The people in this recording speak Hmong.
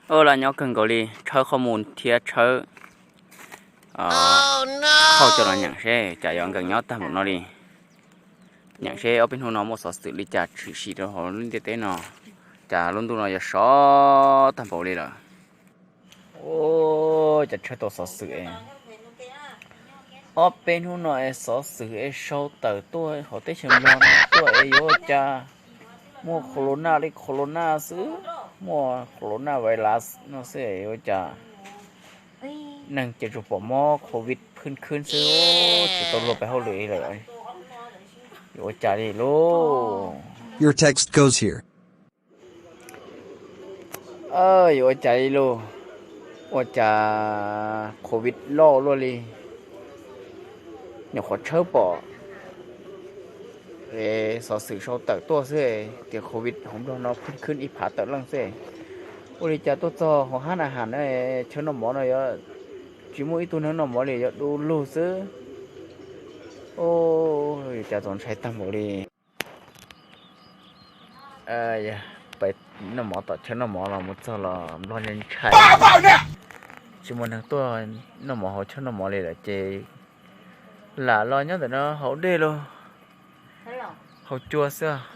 Ua laj nyob kawg nkaus li, tshawb qhov mus thiab tshawb qhov coj los nyeem seb cas yuav nkees nyob tag npaum no li. Nyeem seb ob peb hnub no muaj xov xwm li cas tshwm sim rau hauv lub ntiaj teb no, cas lub ntuj no yuav sov tag npaum li lawm. Ua cas tshawb tau xov xwm es, ob peb hnub no es xov xwm es sau tawm tuaj hauv teb chaws Nplog no tuaj es yuav ua cas muaj corona li corona xwb, muaj corona virus no xwb es ua cas neeg ces tsuas pom mob covid khwb khwb xwb, tsis tau luag pem hauj lwm li lawm. Yuav ua cas li lauj? Yuav ua cas li lauj? Ua cas covid loj luaj li, nyuam qhuav tshawb pom es xov xwm sau tawm tuaj xwb tias covid hauv Nplog no khwb khwb ib phav tawm leej xwb. Ua li cas tuaj txog hauv hab na has na, chaw noj mov no yuav tsis muaj ib tug neeg noj mov li, yuav du lug xwb. Ua cas txaus ntshai tag npaum li. Peb noj mov tom chaw noj mov los mus txog los Nplog ntshai, tsis muaj neeg tuaj noj mov hauv chaw noj mov li lawm ces lam los nyob ntawm no haus dej los haus cua xwb.